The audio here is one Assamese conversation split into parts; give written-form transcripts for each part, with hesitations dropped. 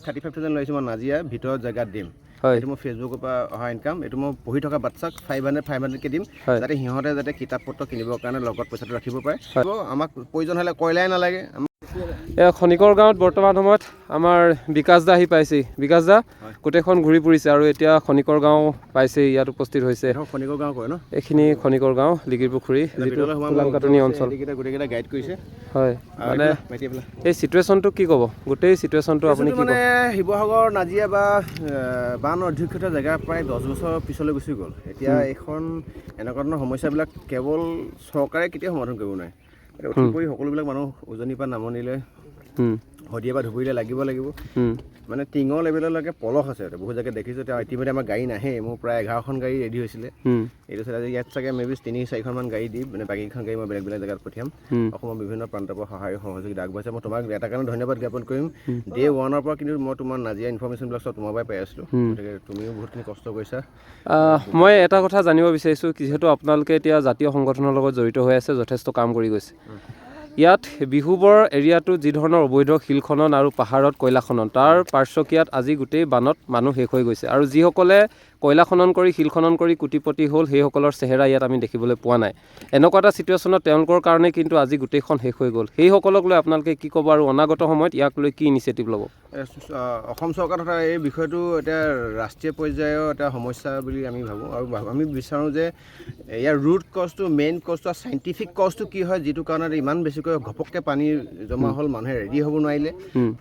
35,000 লৈ আহিছোঁ মই নাজিৰা ভিতৰত জেগাত দিম। এইটো মোৰ ফেচবুকৰ পৰা অহা ইনকাম। এইটো মই পঢ়ি থকা বাচ্ছাক 500 500কৈ দিম, যাতে সিহঁতে যাতে কিতাপ পত্ৰ কিনিবৰ কাৰণে লগত পইচাটো ৰাখিব পাৰে। আমাক প্ৰয়োজন হ'লে কয়লাই নালাগে আমাক। এয়া খনিকৰ গাঁৱত বৰ্তমান সময়ত আমাৰ বিকাশ দা আহি পাইছেহি। বিকাশ দা গোটেইখন ঘূৰি ফুৰিছে আৰু এতিয়া খনিকৰ গাঁও পাইছে, ইয়াত উপস্থিত হৈছে। এইখন খনিকৰ গাঁও কয় ন? এইখিনি খনিকৰ গাঁও, লিগিৰপুখুৰী, যিটো ভিতৰলৈ সোমাম। ফুলাংকাটনি অঞ্চল। এইকেইটা গোটেইকেইটা গাইড কৰিছে। হয়, মানে ভাইটি, এইফালে। এই চিটুৱেশ্যনটো কি ক'ব? গোটেই চিটুৱেশ্যনটো আপুনি কি মানে ক'ব? শিৱসাগৰ নাজিৰা বা বান অধ্যুষিত জেগা প্ৰায় 10 বছৰ পিছলৈ গুচি গ'ল। এতিয়া এইখন এনেকুৱা ধৰণৰ সমস্যাবিলাক কেৱল চৰকাৰে কেতিয়াও সমাধান কৰিব নোৱাৰে। এতিয়া উঠি পৰি সকলোবিলাক মানুহ উজনিৰ পৰা নামনিলৈ, শদিয়া পৰা ধুবুৰীলৈ লাগিব লাগিব। মানে টিঙৰ লেভেললৈকে পলস আছে ইয়াতে, বহুত জেগাত দেখিছোঁ। এতিয়া ইতিমধ্যে আমাৰ গাড়ী নাহে। মোৰ প্ৰায় 11খন গাড়ী ৰেডি হৈছিলে। এইটো চাইডে আজি ইয়াত চাগে মে বি তিনি চাৰিখনমান গাড়ী দি মানে বাকীকেইখন গাড়ী মই বেলেগ বেলেগ জেগাত পঠিয়াম। অসমৰ বিভিন্ন প্ৰান্তৰ পৰা সহায় সহযোগিতা আগবঢ়াইছে। মই তোমাক এটা কাৰণে ধন্যবাদ জ্ঞাপন কৰিম। ডে ওৱানৰ পৰা কিন্তু মই তোমাৰ নাজিৰা ইনফৰ্মেশ্যনবিলাক চব তোমাৰ পৰাই পাই আছিলোঁ। গতিকে তুমিও বহুতখিনি কষ্ট কৰিছা। মই এটা কথা জানিব বিচাৰিছোঁ, যিহেতু আপোনালোকে এতিয়া জাতীয় সংগঠনৰ লগত জড়িত হৈ আছে, যথেষ্ট কাম কৰি গৈছে। ইয়াত বিহুবৰ এৰিয়াটোত যি ধৰণৰ অবৈধ শিল খনন আৰু পাহাৰত কয়লা খনন, তাৰ পাৰ্শ্বক্ৰিয়াত আজি গোটেই বানত মানুহ শেষ হৈ গৈছে। আৰু যিসকলে কয়লা খনন কৰি, শিল খনন কৰি কোটিপতি হ'ল, সেইসকলৰ চেহেৰা ইয়াত আমি দেখিবলৈ পোৱা নাই। এনেকুৱা এটা চিটুৱেশ্যনত তেওঁলোকৰ কাৰণে কিন্তু আজি গোটেইখন শেষ হৈ গ'ল। সেইসকলক লৈ আপোনালোকে কি ক'ব আৰু অনাগত সময়ত ইয়াক লৈ কি ইনিচিয়েটিভ ল'ব? অসম চৰকাৰ তথা এই বিষয়টো এতিয়া ৰাষ্ট্ৰীয় পৰ্যায়ৰ এটা সমস্যা বুলি আমি ভাবোঁ আৰু আমি বিচাৰোঁ যে ইয়াৰ ৰুট কজটো, মেইন কজটো আৰু চাইণ্টিফিক কজটো কি হয়, যিটো কাৰণত ইমান বেছিকৈ ঘপককৈ পানী জমা হ'ল, মানুহে ৰেডি হ'ব নোৱাৰিলে,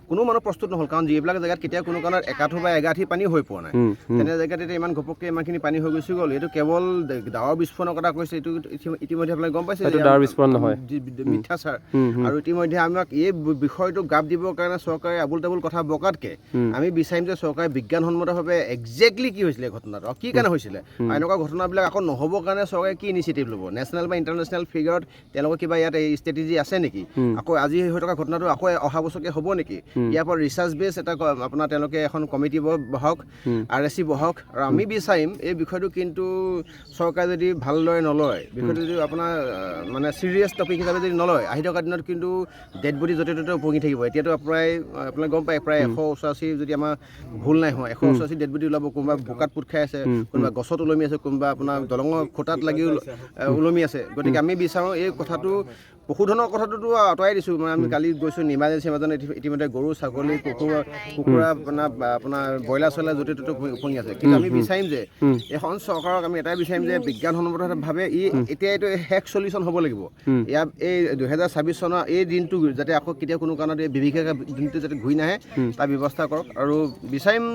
কোনো মানুহ প্ৰস্তুত নহ'ল। কাৰণ যিবিলাক জেগাত কেতিয়াও কোনো কাৰণত একাঠু বা এগাঁঠি পানী হৈ পোৱা নাই, তেনে জেগাত এতিয়া ইমান ঘপককৈ ইমানখিনি পানী হৈ গুচি গ'ল। এইটো কেৱল ডাৱৰ বিস্ফোৰণৰ কথা কৈছে। এইটো ইতিমধ্যে আপোনালোকে গম পাইছে এইটো যে ডাৱৰ বিস্ফোৰণ নহয়। মিথ্যাচাৰ। আৰু ইতিমধ্যে আমাক এই বিষয়টো গাপ দিবৰ কাৰণে চৰকাৰে আবুল তাবুল কথা বকাতকৈ আমি বিচাৰিম যে চৰকাৰে বিজ্ঞানসন্মতভাৱে একজেক্টলি কি হৈছিলে ঘটনাটো আৰু কি কাৰণে হৈছিলে আৰু এনেকুৱা ঘটনাবিলাক আকৌ নহ'বৰ কাৰণে চৰকাৰে কি ইনিচিয়েটিভ ল'ব, নেশ্যনেল বা ইণ্টাৰনেশ্যনেল ফিগাৰত তেওঁলোকৰ কিবা ইয়াত এই ষ্ট্ৰেটেজি আছে নেকি, আকৌ আজি হৈ থকা ঘটনাটো আকৌ অহা বছৰকৈ হ'ব নেকি, ইয়াৰ পৰা ৰিচাৰ্চ বেছ এটা আপোনাৰ তেওঁলোকে এখন কমিটি বহাওক, আৰএচি বহাওক। আৰু আমি বিচাৰিম এই বিষয়টো কিন্তু চৰকাৰে যদি ভালদৰে নলয়, বিষয়টো যদি আপোনাৰ মানে চিৰিয়াছ টপিক হিচাপে যদি নলয়, আহি থকা দিনত কিন্তু ডেড বডি য'তে ত'তে উপঙি থাকিব। এতিয়াতো প্ৰায় আপোনালোকে গম পায়, প্ৰায় 185, যদি আমাৰ ভুল নাই হোৱা, 185 ডেড বডি ওলাব। কোনোবা বোকাত পোত খাই আছে, কোনোবা গছত ওলমি আছে, কোনোবা আপোনাৰ দলঙৰ খুঁটাত লাগিও ওলমি আছে। গতিকে আমি বিচাৰোঁ এই কথাটো, পশুধনৰ কথাটোতো আঁতৰাই দিছোঁ। মানে আমি কালি গৈছোঁ নিমাজে চিমাজনে, ইতিমধ্যে গৰু, ছাগলী, কুকুৰ, কুকুৰা, আপোনাৰ আপোনাৰ ব্ৰইলাৰ চইলাৰ য'তে ত'তে উপঙি আছে। কিন্তু আমি বিচাৰিম যে এখন চৰকাৰক আমি এটাই বিচাৰিম যে বিজ্ঞানসন্মতভাৱে ই এতিয়া এইটো শেষ চলিউশ্যন হ'ব লাগিব। ইয়াৰ এই 2026 চনৰ এই দিনটো যাতে আকৌ কেতিয়াও কোনো কাৰণত এই বিভীষিকা দিনটো যাতে ঘূৰি নাহে, তাৰ ব্যৱস্থা কৰক। আৰু বিচাৰিম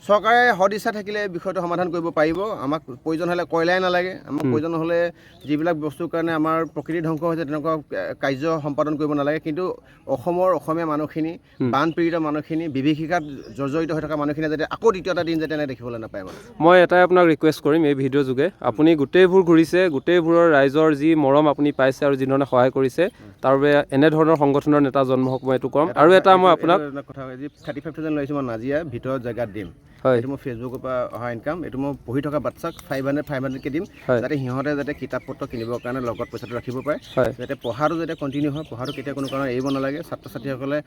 চৰকাৰে সদিচ্ছা থাকিলে এই বিষয়টো সমাধান কৰিব পাৰিব। আমাক প্ৰয়োজন হ'লে কয়লাই নালাগে, আমাক প্ৰয়োজন হ'লে যিবিলাক বস্তুৰ কাৰণে আমাৰ প্ৰকৃতি ধ্বংস হৈছে, তেনেকুৱা কাৰ্য সম্পাদন কৰিব নালাগে। কিন্তু অসমৰ অসমীয়া মানুহখিনি, বানপীড়িত মানুহখিনি, বিভীষিকাত জৰ্জৰিত হৈ থকা মানুহখিনিয়ে যাতে আকৌ দ্বিতীয় এটা দিন যাতে এনে দেখিবলৈ নাপায় মানে। মই এটাই আপোনাক ৰিকুৱেষ্ট কৰিম এই ভিডিঅ' যোগে। আপুনি গোটেইবোৰ ঘূৰিছে, গোটেইবোৰৰ ৰাইজৰ যি মৰম আপুনি পাইছে আৰু যি ধৰণে সহায় কৰিছে, তাৰ বাবে এনেধৰণৰ সংগঠনৰ নেতা জন্ম হওক, মই এইটো ক'ম। আৰু এটা মই আপোনাক এইটো এটা কথা, যি 35,000 লৈ আহিছোঁ মই নাজিৰা ভিতৰত জেগাত দিম। এইটো মোৰ ফেচবুকৰ পৰা অহা ইনকাম। এইটো মই পঢ়ি থকা বাচ্ছাক 500 500কৈ দিম, যাতে সিহঁতে যাতে কিতাপ পত্ৰ কিনিবৰ কাৰণে লগত পইচাটো ৰাখিব পাৰে, যাতে পঢ়াটো যাতে কণ্টিনিউ হয়, পঢ়াটো কেতিয়া কোনো কাৰণত এৰিব নালাগে, ছাত্ৰ ছাত্ৰীসকলে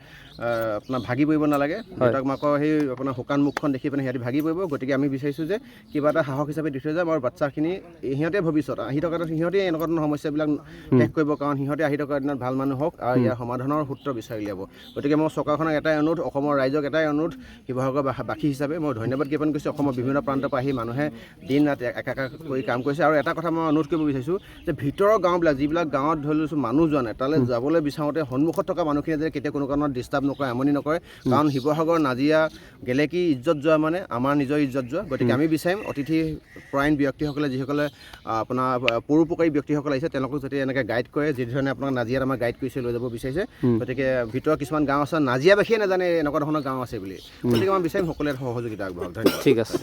আপোনাৰ ভাগি পৰিব নালাগে। দেউতাক মাকৰ সেই আপোনাৰ শুকান মুখখন দেখি পিনে সিহঁতি ভাগি পৰিব। গতিকে আমি বিচাৰিছোঁ যে কিবা এটা সাহস হিচাপে দি থৈ যাম আৰু বাচ্ছাখিনি সিহঁতে ভৱিষ্যত আহি থকা দিনত সিহঁতে এনেকুৱা ধৰণৰ সমস্যাবিলাক শেষ কৰিব। কাৰণ সিহঁতে আহি থকা দিনত ভাল মানুহ হওক আৰু ইয়াৰ সমাধানৰ সূত্ৰ বিচাৰি উলিয়াব। গতিকে মই চৰকাৰখনক এটাই অনুৰোধ, অসমৰ ৰাইজক এটাই অনুৰোধ, শিৱসাগৰ বাসী হিচাপে মই ধন্যবাদ জ্ঞাপন কৰিছোঁ। অসমৰ বিভিন্ন প্ৰান্তৰ পৰা আহি মানুহে দিন ৰাত একাকাৰ কৰি কাম কৰিছে। আৰু এটা কথা মই অনুৰোধ কৰিব বিচাৰিছোঁ যে ভিতৰৰ গাঁওবিলাক, যিবিলাক গাঁৱত ধৰি লৈছোঁ মানুহ যোৱা নাই, তালৈ যাবলৈ বিচাৰোঁতে সন্মুখত থকা মানুহখিনিয়ে যাতে কেতিয়া কোনো কাৰণত ডিষ্টাৰ্ব নকৰে, আমনি নকৰে। কাৰণ শিৱসাগৰ, নাজিৰা, গেলেকী ইজ্জত যোৱা মানে আমাৰ নিজৰ ইজ্জত যোৱা। গতিকে আমি বিচাৰিম অতিথি পৰায়ণ ব্যক্তিসকলে, যিসকলে আপোনাৰ পৰোপকাৰী ব্যক্তিসকল আহিছে, তেওঁলোকক যাতে এনেকৈ গাইড কৰে, যিধৰণে আপোনাক নাজিৰাত আমাক গাইড কৰিছে, লৈ যাব বিচাৰিছে। গতিকে ভিতৰৰ কিছুমান গাঁও আছে, নাজিৰাবাসীয়ে নাজানে এনেকুৱা ধৰণৰ গাঁও আছে বুলি। গতিকে মই বিচাৰিম সকলোৱে সহযোগিতা আগবঢ়াওক। ধন্যবাদ। ঠিক আছে।